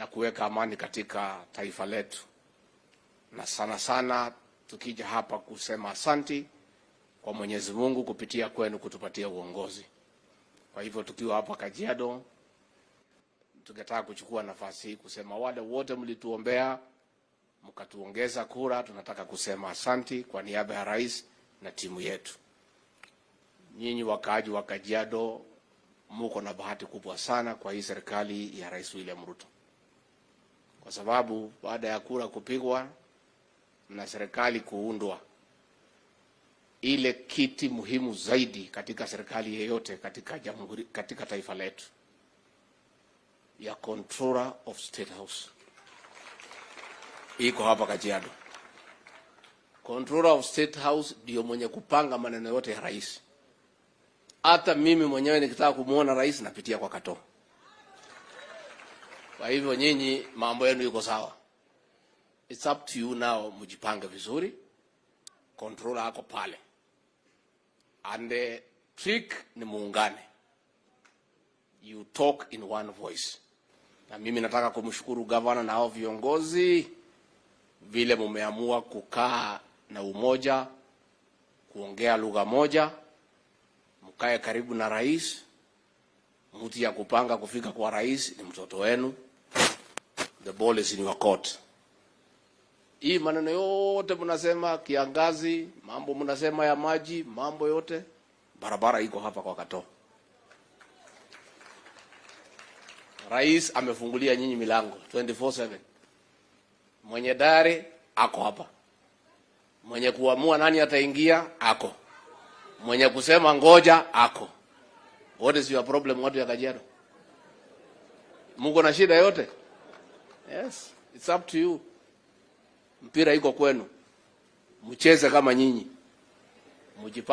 na kuweka amani katika taifa letu, na sana sana tukija hapa kusema asanti kwa Mwenyezi Mungu kupitia kwenu kutupatia uongozi. Kwa hivyo tukiwa hapa Kajiado, tungetaka kuchukua nafasi hii kusema wale wote mlituombea mkatuongeza kura, tunataka kusema asanti kwa niaba ya rais na timu yetu. Nyinyi wakaaji wa Kajiado muko na bahati kubwa sana kwa hii serikali ya Rais William Ruto, kwa sababu baada ya kura kupigwa na serikali kuundwa, ile kiti muhimu zaidi katika serikali yeyote katika jamhuri, katika taifa letu ya Controller of State House iko hapa Kajiado. Controller of State House ndio mwenye kupanga maneno yote ya rais. Hata mimi mwenyewe nikitaka kumuona rais napitia kwa Katoo. Kwa hivyo nyinyi mambo yenu iko sawa. It's up to you now, mjipange vizuri. Controller ako pale. And the trick ni muungane. You talk in one voice. Na mimi nataka kumshukuru gavana na hao viongozi vile mumeamua kukaa na umoja, kuongea lugha moja, mkae karibu na rais. Mtu ya kupanga kufika kwa rais ni mtoto wenu. The ball is in your court. Hii maneno yote mnasema kiangazi, mambo mnasema ya maji, mambo yote, barabara iko hapa kwa Katoo. Rais amefungulia nyinyi milango 24/7. Mwenye dari ako hapa, mwenye kuamua nani ataingia ako, mwenye kusema ngoja ako. What is your problem, watu ya Kajiado? Muko na shida yote? Yes, it's up to you. Mpira iko kwenu, mcheze kama nyinyi, mjipange.